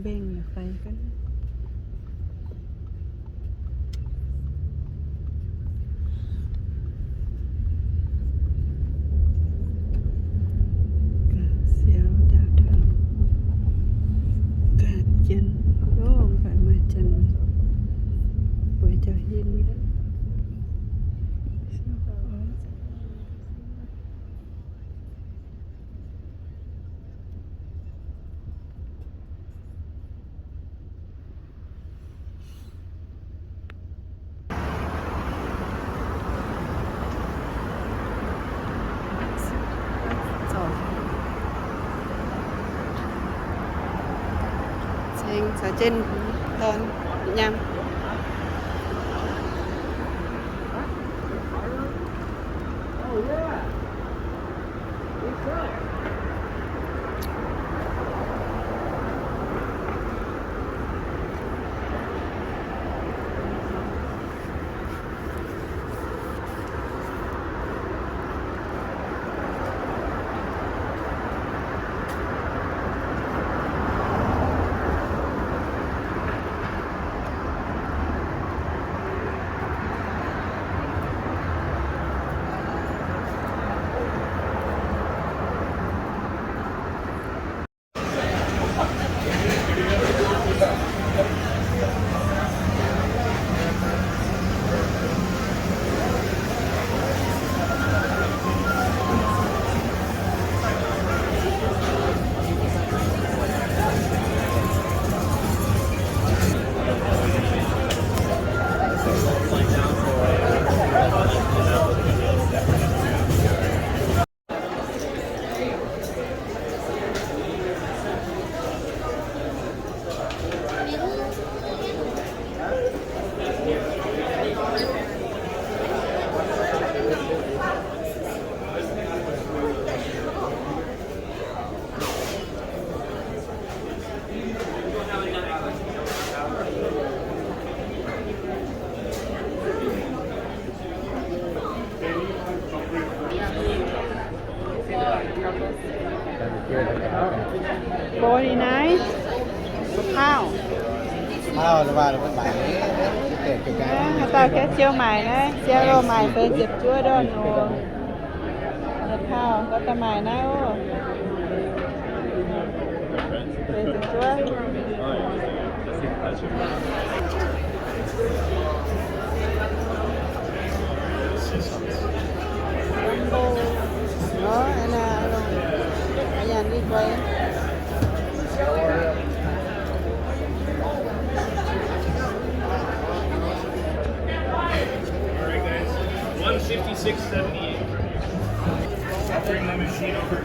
Mbengh yaac faix ga'naaiv. Ga'siou ndaauv taux ga'jien, longc mv baac maaih janx bueix jauv-hlen. Ceng caux jienv dorn nyaam. Forty-nine. Pound. Pound, haaix dauh gengh siou maaic naaiv, siou loh maaic feix ziepc juov ndorn oc. Yietc pound, gorngv daaih maaic naaiv oc. Feix ziepc juov. All right, guys. One fifty-six seventy-eight. I'll bring my machine over.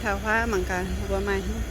Taux huaav mangc gaax mbuo maaih hnyouv.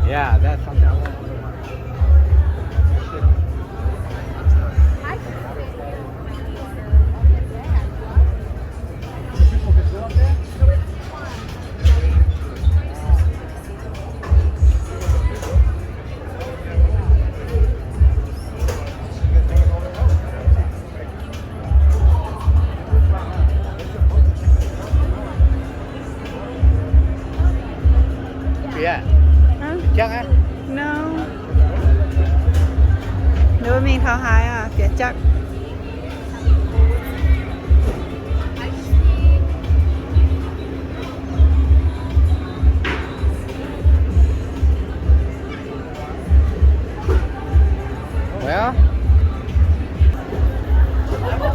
Yeah, that's something I want. Yeah. Huh? Jang ah? No. Nduov mingh taux haaix aqv? Bieqc jaqv. Well, Mbuo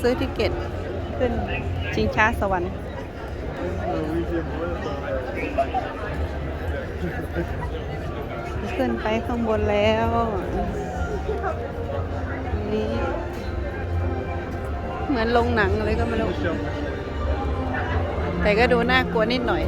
ซื้อ ticket ขึ้น ชิงช้าสวรรค์ ขึ้นไปข้างบนแล้ว นี่ เหมือนโรงหนังเลยก็ไม่รู้ แต่ก็ดูน่ากลัวนิดหน่อย